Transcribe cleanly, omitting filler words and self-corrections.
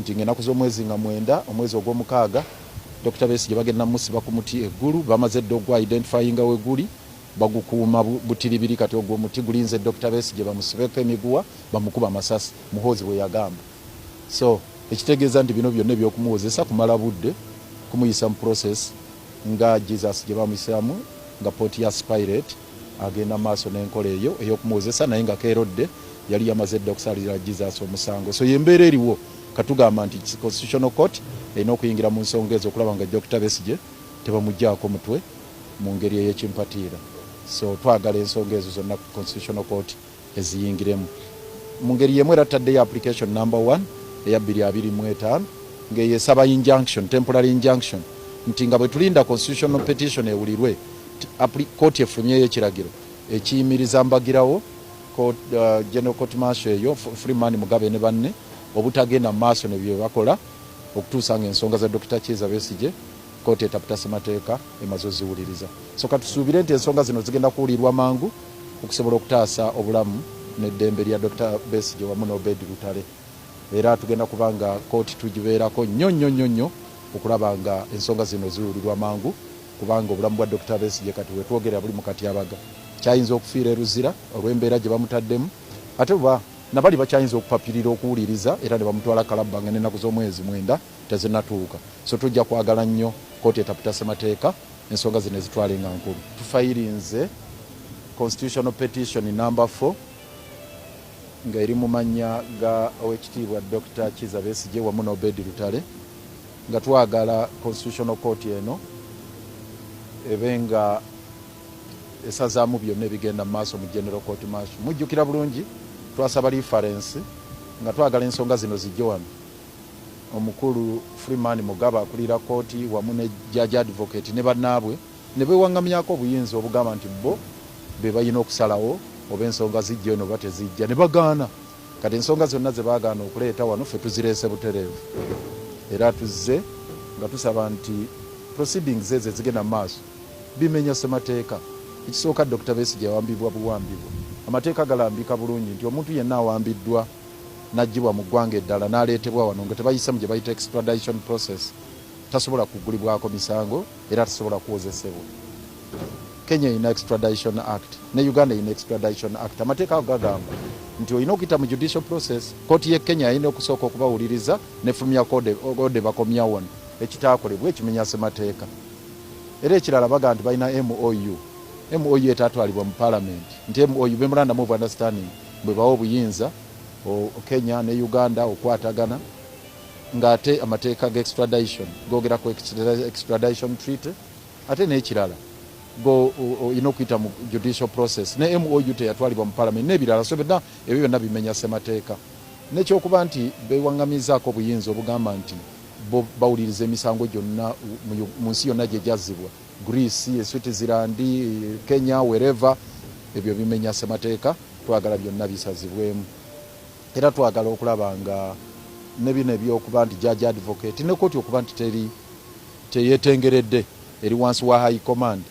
Nti ng'ennaku z'omwezi nga 9 omwezi ogw'omukaaga, Dokita Besigye bagenda musiba ku muti eggulu. Bamaze dda ogwa identifyinga we guli, bagukuuma butiribiri. Kati ogwo omuti gulinze Dokita Besigye bamusibeko emiguwa, bamukuba amasasi, Muhoozi bwe yagamba. So ekitegeeza nti bino byonna eby'okumuwozesa kumala budde, kumuyisa mu process nga Jesus gye bamuyisaamu nga Pontius Pilate agenda mu maaso n'enkola eyo ey'okumuwozesa, naye nga Kerode yali yamaze dda okusalira Jesus omusango. So y'embeera eriwo. Katugamba nti Constitutional Court erina okuyingira mu nsonga ezo okulaba nga Dokita Besigye tebamuggyaako mutwe mu ngeri ey'ekimpatiira. So twagala ensonga ezo zonna Constitutional Court eziyingiremu. Mu ngeri y'emu era tutaddeyo application number 1 eya 2025, ng'eyo esaba injunction, temporary injunction, nti nga bwe tulinda constitutional petition ewulirwe, kooti efulumyeyo ekiragiro ekiyimiriza mbagirawo General Court Martial eyo, Freeman Mugabe ne banne obutagenda mu maaso ne bye bakola okutuusa ng'ensonga za Dokita Kizza Besigye kooti etaputa ssemateeka emaze oziwuliriza. So katusuubire nti ensonga zino zigenda kuwulirwa mangu okusobola okutaasa obulamu n'eddembe lya Dokita Besigye wamu n'Obed Lutale. Era tugenda kuba nga kooti tugibeerako nnyo nnyo nnyo nnyo okulaba nga ensonga zino ziwulirwa mangu, kubanga obulamu bwa Dokita Besigye kati wetwogerera buli mu katyabaga. Kyayinza okufiira e Luzira olw'embeera gye bamutaddemu, ate oba nabali bakyayinza okupapirira okuwuliriza era ne bamutwala Kalabba nga n'ennaku z'omwezi 9 tezinnatuuka. So tujja kwagala nnyo kooti etaputa ssemateeka ensonga zino ezitwale nga nkulu. Tufayirinze constitutional petition number 4 nga eri mu mannya ga Owekitiibwa Dokita Kizza Besigye wamu n'Obed Lutale, nga twagala constitutional court eno ebe nga esazaamu byonna ebigenda mu maaso mu General Court Martial. Mujjukira bulungi twasaba reference nga twagala ensonga zino zijje wano. Omukulu Freeman Mugabe akulira kooti wamu ne Judge Advocate ne bannaabwe ne beewaŋŋamyako obuyinza obugamba nti bo be balina okusalawo oba ensonga zijja eno oba tezijja, ne bagaana. Kati ensonga zonna ze baagaana okuleeta wano ffe tuzireese butereevu, era tuzze nga tusaba nti proceedings ezo ezigenda mu maaso bimenya ssemateeka. Ekisooka, Dokita Besigye yawambibwa buwambibwa. Amateeka galambika bulungi nti omuntu yenna awambiddwa n'aggyibwa mu ggwanga eddala n'aleetebwa wano nga tebayise mu gye bayita extradition process tasobola kuggulibwako misango era tasobola kuwozesebwa. Kenya erina Extradition Act ne Uganda erina Extradition Act. Amateeka ago gagamba nti olina okuyita mu judicial process. Kkooti y'e Kenya yalina okusooka okubawuliriza n'efulumya order bakomya wano, ekitaakolebwa ekimenya ssemateeka. Era ekirala, bagamba nti balina MOU. MOU etaatwalibwa mu Parliament, nti MOU, Memorandum of Understanding, bwe bawa obuyinza Kenya ne Uganda okukwatagana, ng'ate amateeka ga extradition googera ku extradition treaty. Ate n'ekirala, go olina okuyita mu judicial process, ne MOU teyatwalibwa mu Parliament n'ebirala. So byonna ebyo byonna bimenya ssemateeka. N'ekyokuba nti beewaŋŋamizaako obuyinza obugamba nti bo bawuliriza emisango gyonna mu nsi yonna gye gyazzibwa, Greece, Switzerland, Kenya, wherever, ebyo bimenya ssemateeka. Twagala byonna bisazibwemu. Era twagala okulaba nga ne bino ebyokuba nti judge advocate ne kooti okuba nti teri teyeetengeredde, eri wansi wa high command.